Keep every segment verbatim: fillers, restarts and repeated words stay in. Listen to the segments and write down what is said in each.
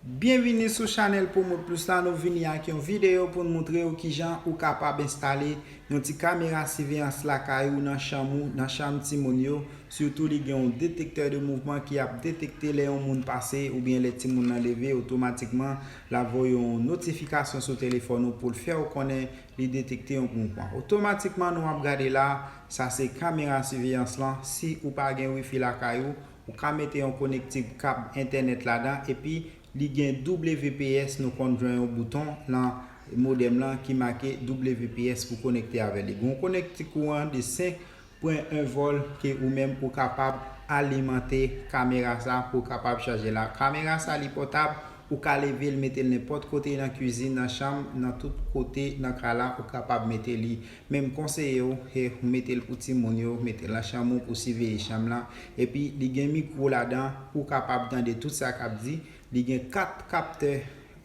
Byenvini sou chanèl Promote Plus la, nou vini ak yon videyo pou n montre w kijan ou kapab enstale yon ti kamera siveyans lakay ou nan chanm ou, nan chanm timoun yo. Sitou li gen yon detektè de mouvman ki ap detekte lè yon moun pase oubyen lè timoun nan leve, otomatikman l ap voye yon notifikasyon sou telefòn ou pou l fè w konnen li detekte yon mouvman. Otomatikman nou ap gade la, sa se kamera siveyans lan. Si ou pa gen wifi lakay ou, ou ka mete yon konektik kab entènèt ladan, epi li gen W P S, nou konn jwenn yon bouton nan modèm lan ki make W P S pou konekte avè li. Gon konektik kouran de senk pwen en volt ke ou menm ou kapab alimante kamera sa pou kapab chaje la. Kamera sa li pòtab, ou ka leve l, mete l nenpòt kote nan kwizin, nan chanm, nan tout kote nan kay la, ou kapab mete li. Men m konseye w, he, ou mete l pou timoun yo, mete l nan chanm ou pou siveye chanm lan. Epi li gen mikwo ladan pou w kapab tande tout sa k ap di. Li gen kat kaptè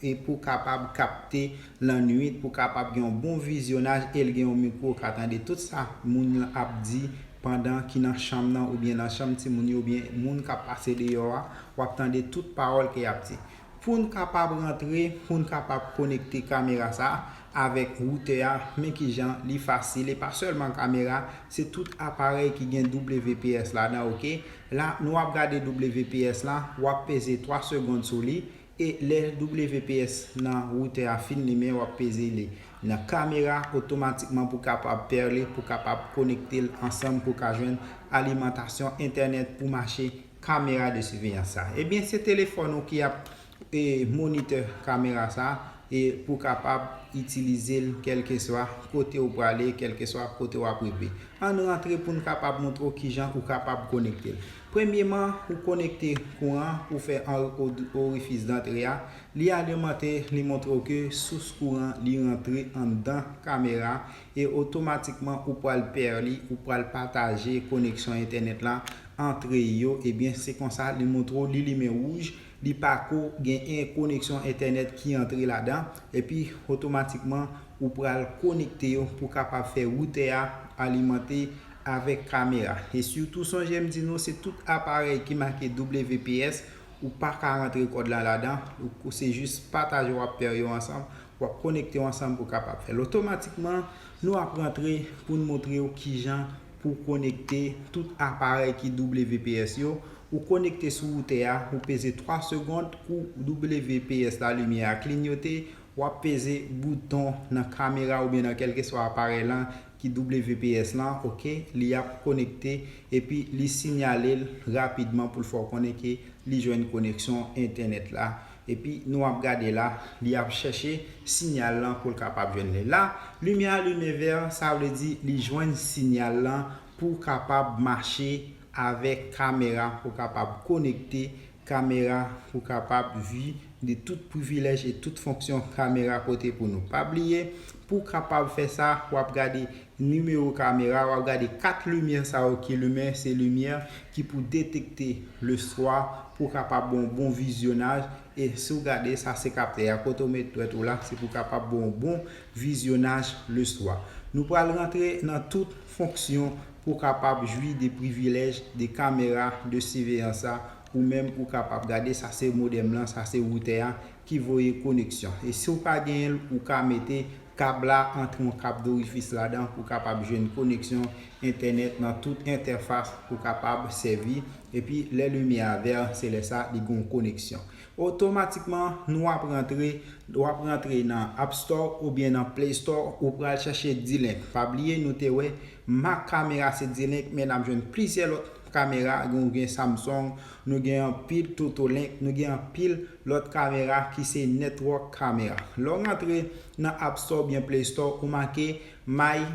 e pou kapab kapte lannwit, pou kapab gen yon bon vizyonaj, e l gen yon mikwo ka tande tout sa moun lan ap di pandan ki nan chanm nan oubyen nan chanm timoun yo oubyen moun k ap pase deyò a, w ap tande tout pawòl ke y ap di. Pou n kapab rantre, pou n kapab konekte kamera sa avèk woutè a, men kijan li fasil, e pa sèlman kamera, se tout aparèy ki gen W P S ladan, oke? La, nou ap gade W P S la, w ap peze twa segonn sou li, e lè W P S nan woutè a fin limen, w ap peze li nan kamera otomatikman pou kapab pè li, pou kapab konekte l ansanm, pou ka jwenn alimantasyon entènèt pou mache kamera de siveyans sa. Ebyen, se telefòn ou ki ap, e, monitè kamera sa, e pou kapab itilize l kèlkeswa kote ou prale, kèlkeswa kote w ap rive. Ann rantre pou n kapab montre w kijan ou kapab konekte l. Premyeman, ou konekte kouran pou fè an-, o-, orifis dantre a. Li alimante, li montre w ke sous kouran li rantre anndan kamera e otomatikman ou pral pè li, ou pral pataje koneksyon entènèt la antre yo. Ebyen, se konsa li montre w li limen wouj, li pako gen en koneksyon entènèt ki antre ladan, epi otomatikman ou pral konekte yo pou kapab fè woutè a alimante avèk kamera. E sitou sonje m di nou, se tout aparèy ki make W P S, ou pa ka rantre kòd la ladan, ou se jis pataje w ap pè yo ansanm, w ap konekte yo ansanm pou kapab fè l. Otomatikman, nou ap rantre pou n montre w kijan pou konekte tout aparèy ki W P S yo. Ou konekte sou woutè a, ou peze twa segonn, kou W P S la limyè a klinyote, w ap peze bouton nan kamera oubyen nan kèlkeswa aparèy lan ki W P S lan, oke, li ap konekte, epi li siyale l rapidman pou l fè w konnen ke li jwenn koneksyon entènèt la. Epi nou ap gade la, li ap chèche siyal lan pou l kapab jwenn li. La, limyè a limen vè, sa vle di li jwenn siyal lan pou kapab mache avèk kamera, pou kapab konekte kamera, pou kapab jwi de tout privilèj e tout fonksyon kamera pote pou nou. Pa bliye, pou kapab fè sa, w ap gade nimewo kamera, w ap gade kat limyè sa yo ki limen, se limyè ki pou detekte leswa, pou kapab bon, bon vizyonaj. E si w gade, sa se kaptè a, kote w met dwèt ou la, se pou kapab bon, bon vizyonaj leswa. Nou pral rantre nan tout fonksyon pou kapab jwi de privilèj de kamera de siveyans sa, ou menm ou kapab gade, sa se modèm lan, sa se woutè a ki voye koneksyon. E si w pa genyen l, ou ka mete kab la, antre yon kab dorifis ladan pou kapab jwenn koneksyon entènèt nan tout entèfas pou kapab sèvi. Epi lè limyè a vè, se lè sa li gon koneksyon. Otomatikman, nou ap rantre, w ap rantre nan App Store oubyen nan Play Store, ou pral chèche D-Link. Pa bliye, nou te wè mak kamera se D-Link, men n ap jwenn plizyè lòt kamera, nou gen Samsung, nou gen anpil Totolink, nou gen anpil lòt kamera ki se network kamera. Lè w rantre nan App Store oubyen Play Store, ou make My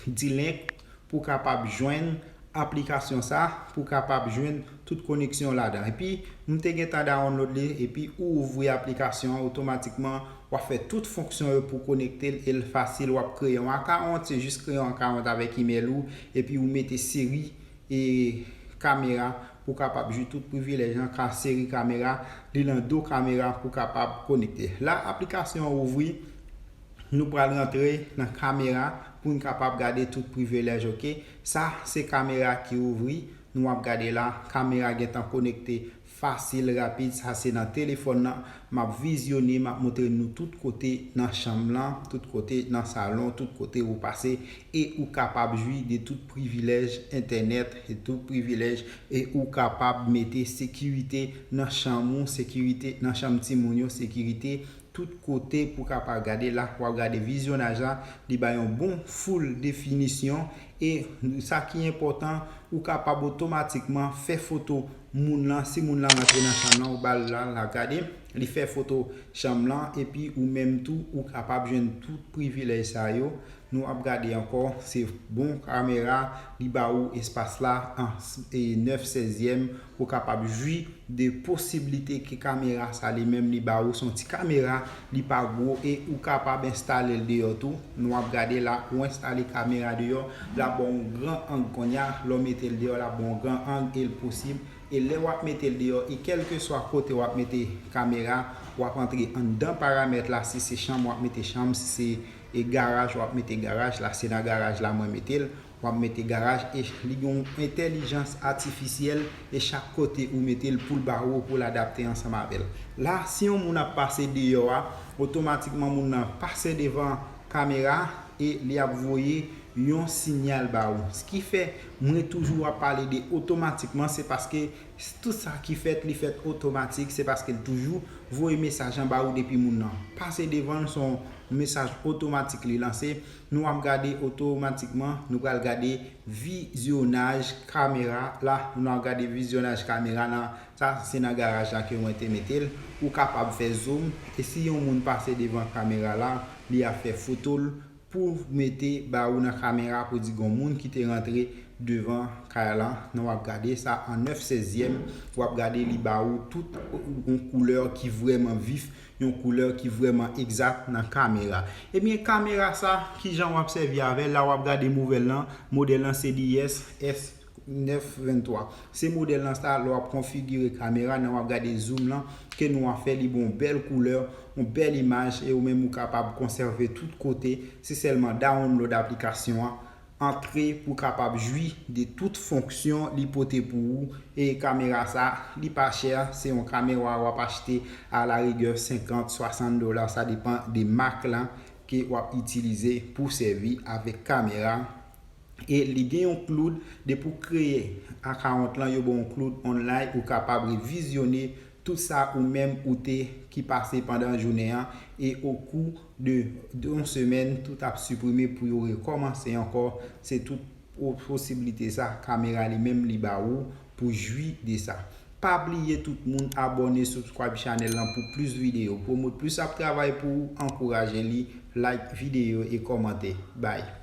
D-Link pou kapab jwenn aplikasyon sa, pou kapab jwenn tout koneksyon ladan. Epi, m te gentan download li, epi ou ouvri aplikasyon an, otomatikman, w ap fè tout fonksyon yo pou konekte l, e l fasil, w ap kreye yon akawont, se jis kreye yon akawont avèk imèl ou, epi ou mete seri e kamera pou kapab jwi tout privilèj lan, ka seri kamera, li lan do kamera pou kapab konekte. La aplikasyon an ouvri, nou pral rantre nan kamera pou n kapab gade tout privilèj, oke? Sa se kamera ki ouvri, nou ap gade la, kamera gentan konekte pase l rapid, sa se nan telefòn nan. M ap vizyone, m ap montre nou tout kote nan chanm lan, tout kote nan salon, tout kote ou pase, e ou kapab jwi de tout privilèj entènèt, e tout privilèj, e ou kapab mete sekirite nan chanm ou, sekirite nan chanm timoun yo, sekirite tout kote pou kapab gade la, w ap gade vizyonaj la, li ba yon bon full definisyon, e sa ki enpòtan, ou kapab otomatikman fè foto moun lan, si moun lan rantre nan chanm lan, ou ba l la, l ap gade, li fè foto chanm lan, epi ou menm tou, ou kapab jwenn tout privilèj sa yo. Nou ap gade ankò, se bon kamera, li ba ou espas la an s- e nèf sèzyèm, ou kapab jwi de posiblite ke kamera sa li menm li ba ou, se yon ti kamera, li pa gwo, e ou kapab enstale l deyò tou. Nou ap gade la, ou enstale kamera deyò, l ap ba w yon gran ang kounye a, lè w mete l deyò, l ap ba w yon gran ang e l posib. E lè w ap mete l deyò, e kèlkeswa kote w ap mete kamera, w ap antre anndan paramèt la, si se chanm w ap mete chanm, si se e garaj, w ap mete garaj la, se nan garaj la mwen mete l, w ap mete garaj, e li gen yon entèlijans atifisyèl, e chak kote ou mete l pou l ba ou, pou l adapte ansanm avè l. La, si yon moun ap pase deyò a, otomatikman moun nan pase devan kamera e li ap voye yon siyal ba ou. Sa ki fè mwen toujou ap pale de otomatikman, se paske tout sa ki fèt, li fèt otomatik, se paske l toujou voye mesaj lan ba ou depi moun nan pase devan l, se yon mesaj otomatik li lanse. Nou ap gade otomatikman, nou pral gade vizyonaj kamera. La, nou ap gade vizyonaj kamera nan, sa se nan garaj la ke mwen te mete l. Ou kapab fè zoom, e si yon moun pase devan kamera la, li ap fè foto l pou mete ba ou nan kamera pou di gon moun ki te rantre devan kay lan. Nou ap gade sa an nèf sèzyèm, w ap gade li ba ou tout yon koulè ki vrèman vif, yon koulè ki vrèman egzak nan kamera. Ebyen, kamera sa, kijan w ap sèvi avè l? La, w ap gade modèl lan, modèl lan se D S S nèf venntwa. Se modèl lan sa, lè w ap konfigire kamera nan, w ap gade zoom lan, ke nou ap fè li bon, bèl koulè, yon bèl imaj, e ou menm ou kapab konsève tout kote. Se sèlman download aplikasyon an, antre pou kapab jwi de tout fonksyon li pote pou ou. E kamera sa, li pa chè, se yon kamera w ap achte a la rigè senkant, swasant dola, sa depann de mak lan ke w ap itilize pou sèvi avèk kamera. E li gen yon cloud, depi w kreye account lan, yo ba w yon cloud online, ou kapab revizyone tout sa ou menm ou te ki pase pandan jounen an, e o kou de, de yon semèn, tout ap siprime pou yo rekòmanse ankò. Se tout po- posiblite sa, kamera li menm li ba ou pou jwi de sa. Pa bliye tout moun abòne, subscribe channel lan pou plis videyo. Promote Plus ap travay pou ou, ankouraje li, like videyo e kòmante. Bye.